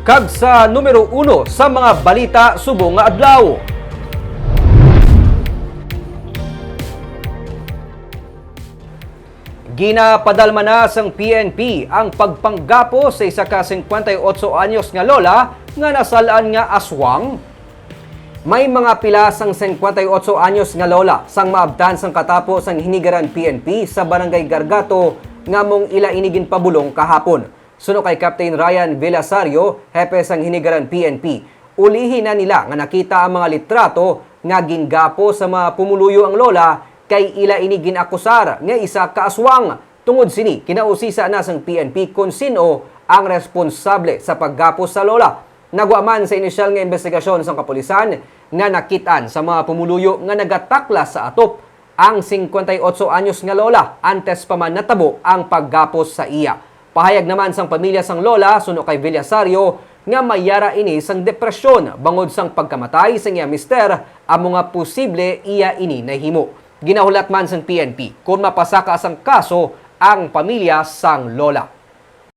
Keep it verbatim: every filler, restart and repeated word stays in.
Kag sa numero uno sa mga balita subong nga adlaw. Ginapadalma na sang P N P ang pagpanggapo sa isa ka singkwenta y otso anyos nga lola nga nasal-an nga aswang. May mga pila sang singkwenta y otso anyos nga lola sang maabtan sang katapo sang Hinigaran P N P sa Barangay Gargato nga mong ila ini ginpabulong kahapon. Suno kay Captain Ryan Villasario, hepe sang Hinigaran P N P, ulihi na nila nga nakita ang mga litrato nga gingapo sa mga pumuluyo ang lola kay ila ini gin-akusar nga isa ka aswang. Tungod sini, kinausisa na sang P N P kon sin-o ang responsable sa paggapo sa lola. Nagwa man sa inisyal nga imbestigasyon sang kapulisan nga nakit-an sa mga pumuluyo nga nagataklas sa atop ang singkwenta y otso anyos nga lola antes pa man natabo ang paggapo sa iya. Pahayag naman sang pamilya sang lola, suno kay Villasario, nga may yara ini sang depresyon bangod sang pagkamatay sang iya mister, amo nga posible iya ini nahimo. Ginahulat man sang P N P kon mapasaka sang kaso ang pamilya sang lola.